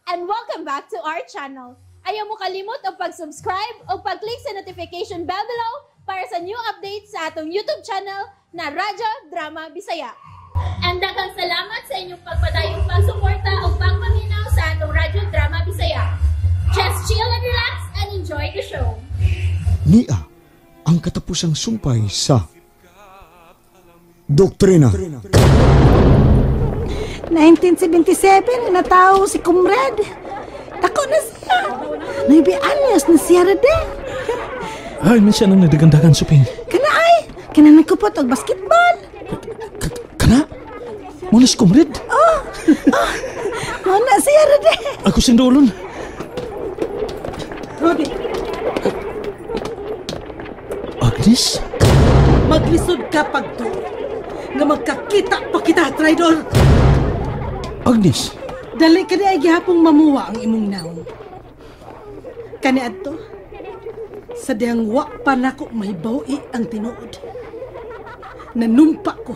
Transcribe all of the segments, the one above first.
And welcome back to our channel. Ayaw mo kalimot og pag-subscribe o pag-click sa notification bell below para sa new updates sa atong YouTube channel na Radyo Drama Bisaya. And daghang salamat sa inyong pagpadayong pagsuporta o pagpaminaw sa atong Radyo Drama Bisaya. Just chill and relax and enjoy the show. Nia ang katapusang sumpay sa Doktrina. 1977, natawo si Comrade. Dako na siya. 9 anyos na siya rade. Ay, man siya nang nadagandagan, Suping. Kana ay, kana nagkupot og basketball. Kana? Muna si Comrade? Oh, oh, muna siya rade. Ako sindulon. Rudy. Agnes? Maglisod ka pagtuo nga magkakita pa kita, traidor. Agnes? Dali ka ni ay gihapong mamuwa ang imong naong. Kani adto, sa dihang wa pa nako mahibaw-i ang tinuod. Nanumpa ko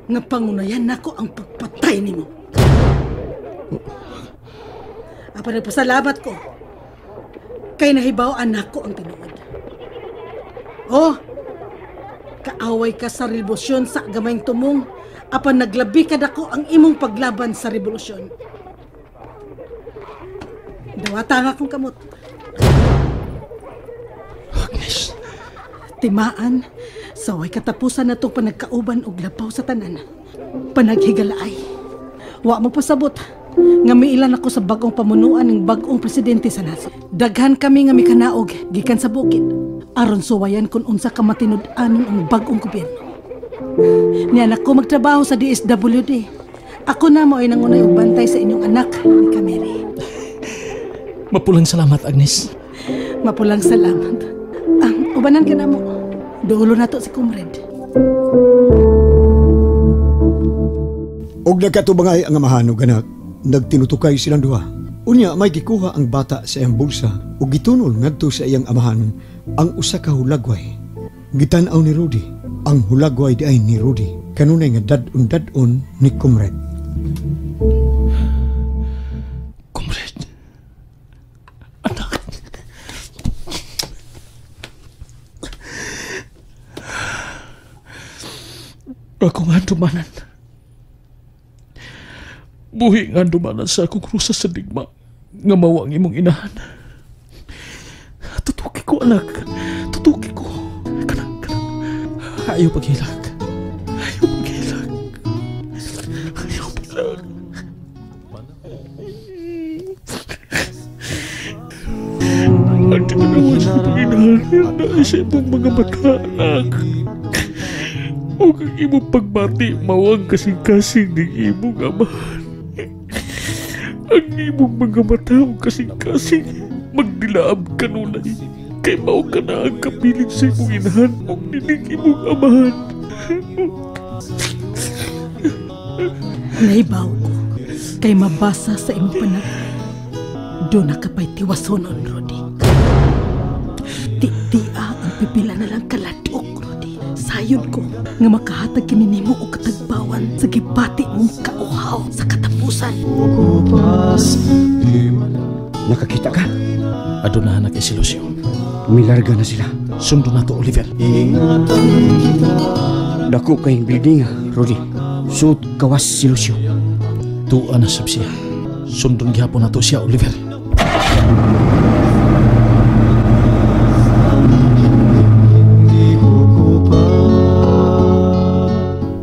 nga pangunayan nako ang pagpatay nimo. Apan nagpasalamat ko kay nahibaw-an nako ang tinuod. Oh, kaaway ka sa revolusyon sa gamayng tumong, apan naglabi ka dako ang imong paglaban sa revolusyon. Dawata nga akong kamot. Agnes. Timaan, sa way katapusan na itong panagkauban og labaw sa tanan. Panaghigalaay. Wa mo pasabot nga miilan ako sa bagong pamunuan ng bagong presidente sa nasod. Daghan kami nga mikanaog gikan sa bukid aron suwayan kung unsa ka matinud-anon ang bagong gobyerno. Niyan ako magtrabaho sa DSWD. Ako na mo ay nangunay og bantay sa inyong anak ni Kameri. Mapulang salamat, Agnes. Mapulang salamat. Ubanan ka na mo. Dulo na to si Comrade. Og nagkatubangay ang amahan og anak, nagtinutukay silang duha. Unya may gikuha ang bata sa iyang bulsa ug gitunol ngadto sa iyang amahan ang usa ka hulagway. Gitan-aw ni Rudy ang hulagway di ay ni Rudy kanunay nga dad-on-dad-on ni Comrade. Comrade, anak. Ako nga dumanan. Buhi nga dumanan sa akong krusa sa digma nga mawa ang imong inahan. Tutuki ko, anak. Tutuki ko. Kanang, kanang. Ayaw paghilak. Ayaw paghilak. Ayaw paghilak. Ang tinanawan sa imong inahan na sa imong mga mata, anak. O ang imong pagbati mao ang kasing-kasing ng imong amahan. Ang imong mga mata o kasing-kasing magdilaab kanunay. Kay mao ka na ang kabilin sa imong inahan o dinig imong amahan. Nahibaw ko kay mabasa sa imong panag. Doon na kapay tiwasonon, Rudy. Ti-tia ang pipila na lang kaladok, Rudy. Sayon ko nga makahatag kini nimo og katagbawan sa gibati mong kauhaw sa katapusan. Nakakita ka? Aduna na kay si Lucio. Milarga na sila. Sundo na to, Oliver. Dako kayong building, Rudy. Suot kawas si Lucio. Tuwa na sab siya. Sundon gihapon na to siya, Oliver.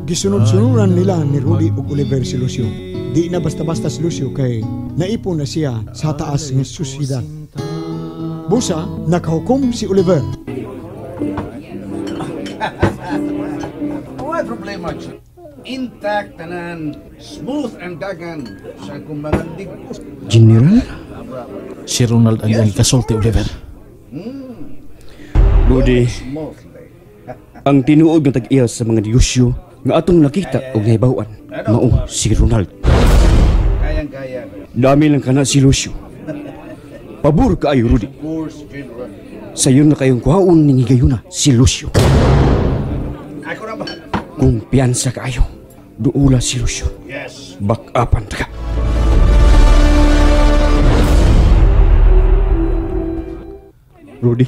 Gisunod-sunuran nila ni Rudy ug Oliver si Lucio. Di na basta-basta si Lucio kay naipon na siya sa taas nga susidad. Busa, nakahukom si Oliver. Wala problema. Intact tanan, smooth ang dagan sa akong mga digos. General? Si Ronald ang iyang ikasulti, Oliver. Rudy, ang tinuod nga tag-iya sa mga negosyo nga atong nakita og nahibaw-an, mao si Ronald. Kayang-kaya. Dami lang kana si Lucio. Pabor kaayo, Rudy. Sayon na kayong kuhaon ning higayuna si Lucio. Kumpiyansa kaayo, duula si Lucio. Yes. Bakapan ta ka. Rudy?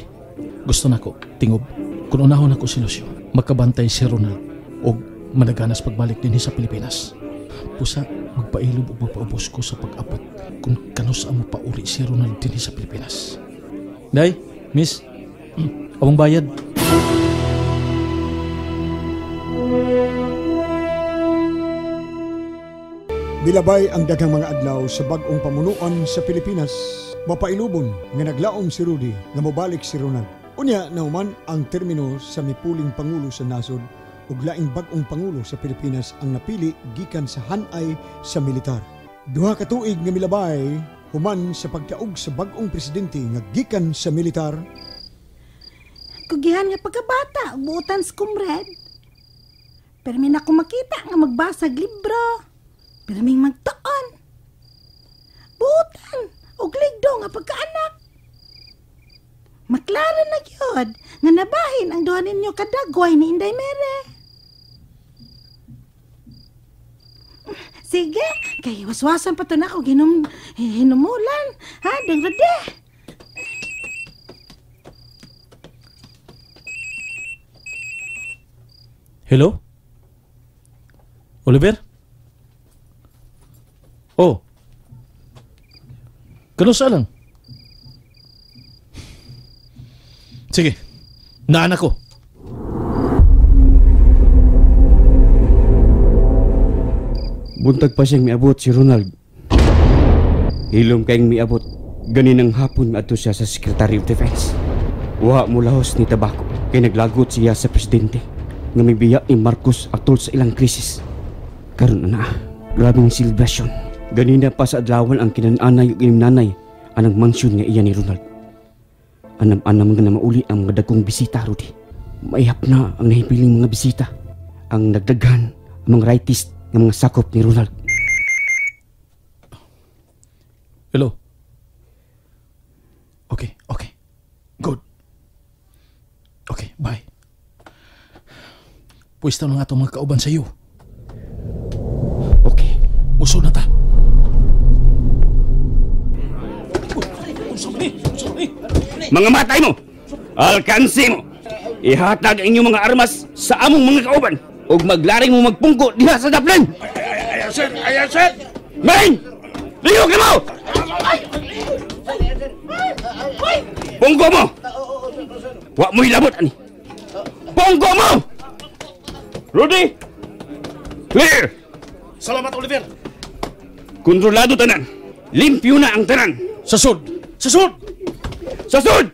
Gusto nako, tingob. Kung unahon ako si Lucio, makabantay si Ronald o managanas pagbalik din sa Pilipinas. Pusa, magpailob o magpaubos ko sa pag-abot kung kanus ang mapauli si Ronald din sa Pilipinas. Day, miss, awang bayad. Bilabay ang daghang mga adlaw sa bag-ong pamunuan sa Pilipinas. Mapailubon nga naglaom si Rudy nga mobalik si Ronald. Unya nauman ang termino sa mipuling pangulo sa nasod ug laing bag-ong pangulo sa Pilipinas ang napili gikan sa hanay sa militar. Duha ka tuig nga milabay human sa pagdaog sa bag-ong presidente nga gikan sa militar. Kugihan nga pagkabata, buotan sa kumred. Pero may nako makita nga magbasag libro. Pirming magtuon. Butan og ligdo nga pagkaanak. Maklaro na gyud nga nabahin ang duha ninyo kadagway ni Inday Mere. Sige, kay waswasan pa to na ako hinumulan. Ha, dang rade. Hello? Oliver? Oh. Kanusa lang? Sige, naan ako. Buntag pa siyang miabot si Ronald. Hilom kayong miabot. Ganinang hapon miadto siya sa Secretary of Defense. Wa mo lahos ni Tabako kay naglagot siya sa presidente nga mibiya ni Marcos atol sa ilang krisis. Karon na, grabing selebrasyon. Ganina pa sa adlawan ang kinananay ug nanay anang mansyon nga iya ni Ronald. Anam-anam nga na mauli ang mga dagkong bisita, Rudy. Maihap na ang nahibiling mga bisita. Ang nagdaghan ang mga rightist nga mga sakop ni Ronald. Hello? Okay, okay. Good. Okay, bye. Pwesta na nga itong mga kauban sa iyo. Okay. Muso na ta. Mga matay mo! Alkansi mo! Ihatag ang inyong mga armas sa among mga kauban ug maglaring mo magpungko diha sa daplan! Ayaw, sir! Ayaw, sir! Men! Liyo ka mo! Pungko mo! Wa mo'y labot, ani! Pungko mo! Rudy! Clear! Salamat, Oliver! Kontrolado tanan! Limpyo na ang tanan! Sasod! Sasod! Sasod!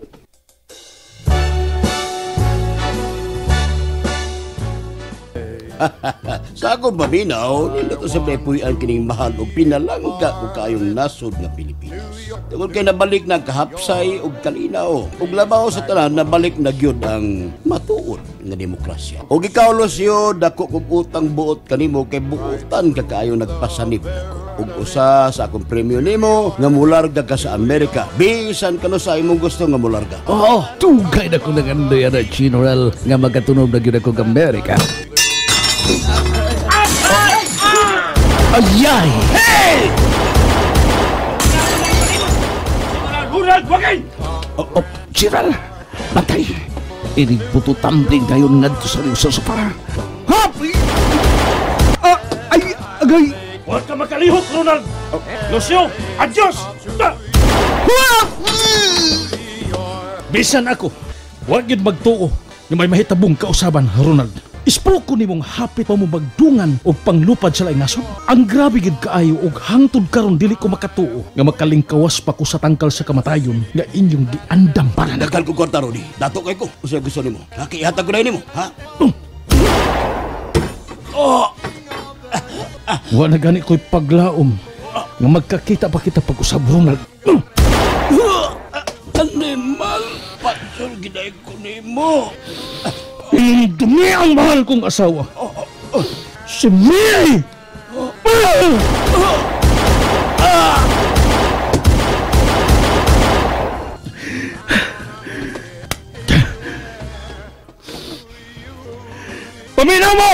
Sa akong maminaw, nila ko sa puy-an kining mahal og pinalangga ko kayong nasod nga Pilipinas. Tungod kay nabalik na kahapsay og kalinaw, ug labaw sa tanan nabalik na gyud ang matuod nga demokrasya. Og ikaw, Lucio, dako kog utang buot kanimo kay buotan ka kaayo nagpasanib nako. Ug usa sa akong premyo nimo nga mularga ka sa Amerika. Bisan kano sa imong gusto nga mularga. Oo, tugay na ko nangandoy ana General nga magatunob na gyud ako Amerika. Ayay! Hey! Ronald, wagay! Oh, General, bantay! Inig buto tumbling dayon ngadto sa sa sofa. Hap! Ay, agay! Huwag ka makalihok, Ronald! Lucio, adios! Bisan ako, huwag yun magtuo nga may mahitabong kausaban, Ronald. Ispuko nimong hapit pa mo magdungan o panglupad sa laing nasod. Ang grabe gid kaayo og hangtod karon dili ko makatuo nga makalingkawas pa ko sa tangkal sa kamatayon nga inyong giandam para na. Daghan ko kwarta, Rudy. Dato kay ko. Usa gusto nimo? Ha, kihatag ko na nimo, ha? Oh. Wa na gani ko'y paglaom nga magkakita pa kita pag-usab, Ronald. Animal, patsol giday ko nimo. Dumi ang mahal kong asawa. Si Mary! Paminaw mo!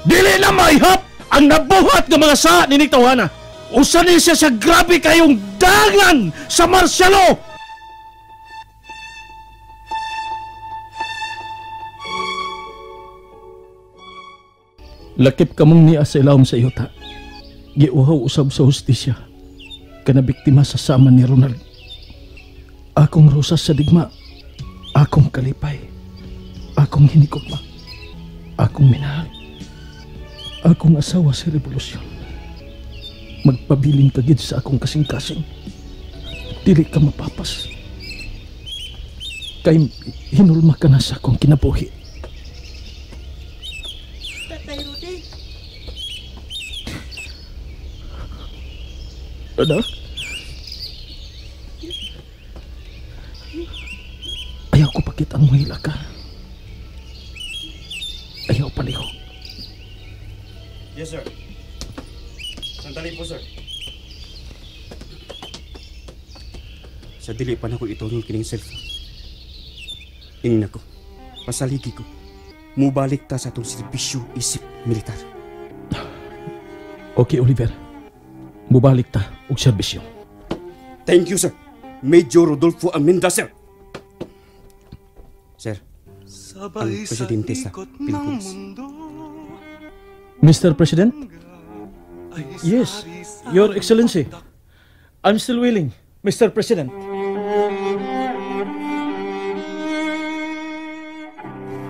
Dili na maihap ang nabuhat ng mga saa ni Nigtawana. Usa ni siya sa grabe kayong dangan sa marsyalo! Lakip kamong niya sa ilawom sa yuta. Giuhaw usab sa hustisya. Kana biktima sa sama ni Ronald. Akong rosas sa digma. Akong kalipay. Akong hinikugma. Akong minahal. Akong asawa sa revolusyon. Magpabilin ka gid sa akong kasing-kasing. Dili ka mapapas. Kay hinulma ka na sa akong kinabuhi. Tatay Rudy. Anak? Ayaw ko pakita ang mahila ka. Ayaw palihog. Yes, sir. Sandali po, sir. Sa dili pa na ko itunol kining cellphone. Ingna ko, pasaligi ko. Mubalik ta sa atong serbisyo isip militar. Okay, Oliver. Mubalik ta og serbisyo. Thank you, sir. Major Rodolfo Aminda, sir. Sir, ang presidente sa Pilipinas. Mr. President? Yes, Your Excellency. I'm still willing, Mr. President.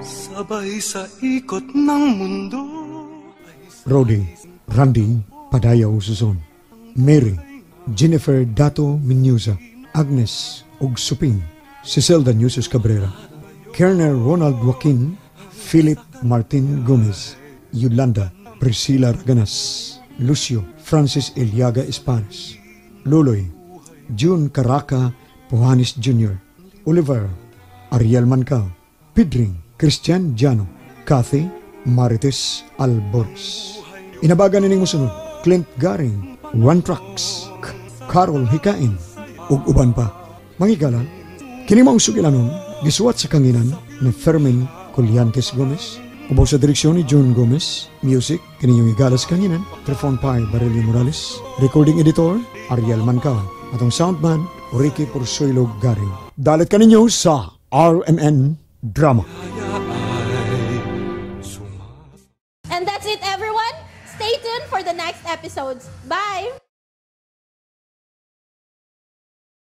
Sabay sa ikot ng mundo. Rody, Randy, Padayaw Suson, Mary, Jennifer Dato Minyuza, Agnes ug Suping, Ciselda Nueces Cabrera, Kerner Ronald Joaquin, Philip Martin Gomez, Yolanda Priscilla Raganas, Lucio Francis Eliaga Espares, Luloy, June Caraca Puhanis Jr., Oliver Ariel Mancao, Pidring Christian Jano, Kathy Marites Albores. Inabagan nining musunod, Clint Garing, One Trucks, Carol Hikain, ug uban pa. Mangigala, kini maong sugilanon, gisuwat sa kanginan ni Fermin Colliantes Gomez, ubaw sa direksyon ni June Gomez, music, kini yung igala sa kanginan, Trifon Pai Barilio Morales, recording editor, Ariel Mancao, atong soundman, Ricky Porsuelo Garing. Dalit kaninyo sa RMN Drama. And that's it, everyone. Stay tuned for the next episodes. Bye!